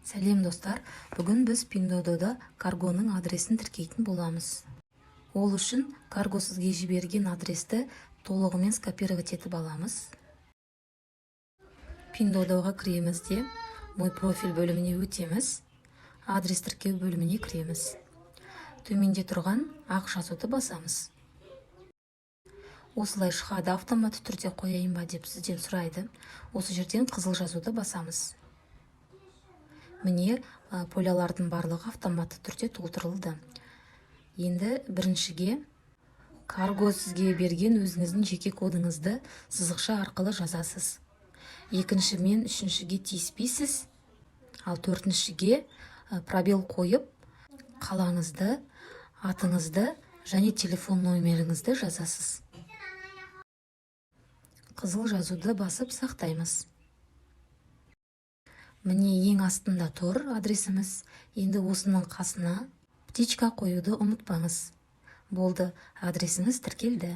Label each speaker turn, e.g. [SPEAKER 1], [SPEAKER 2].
[SPEAKER 1] Сәлем, достар! Бүгін біз Пиндуодуода каргоның адресін тіркейтін боламыз. Ол үшін карго сізге жіберген адресті толығымен скопировать етіп аламыз. Пиндуодуоға кіреміз де, «Мой профиль» бөліміне өтеміз. Адрес тіркеу бөліміне кіреміз. Төменде тұрған ақ жазуды басамыз. Осылай шығады. Автоматты түрде қояйын ба деп сізден сұрайды. Осы жерден қызыл жазуды басамыз. Міне, полялардың барлығы автоматты түрде толтырылды. Енді біріншіге карго сізге берген өзіңіздің жеке кодыңызды сызықша арқылы жазасыз. Екінші мен үшіншіге тиіспейсіз, ал төртіншіге пробел қойып, қалаңызды, атыңызды және телефон номеріңізді жазасыз. Қызыл жазуды басып, сақтаймыз. Міне, ең астында тұр адресіміз. Енді осының қасына птичка қоюды ұмытпаңыз. Болды, адресіңіз тіркелді.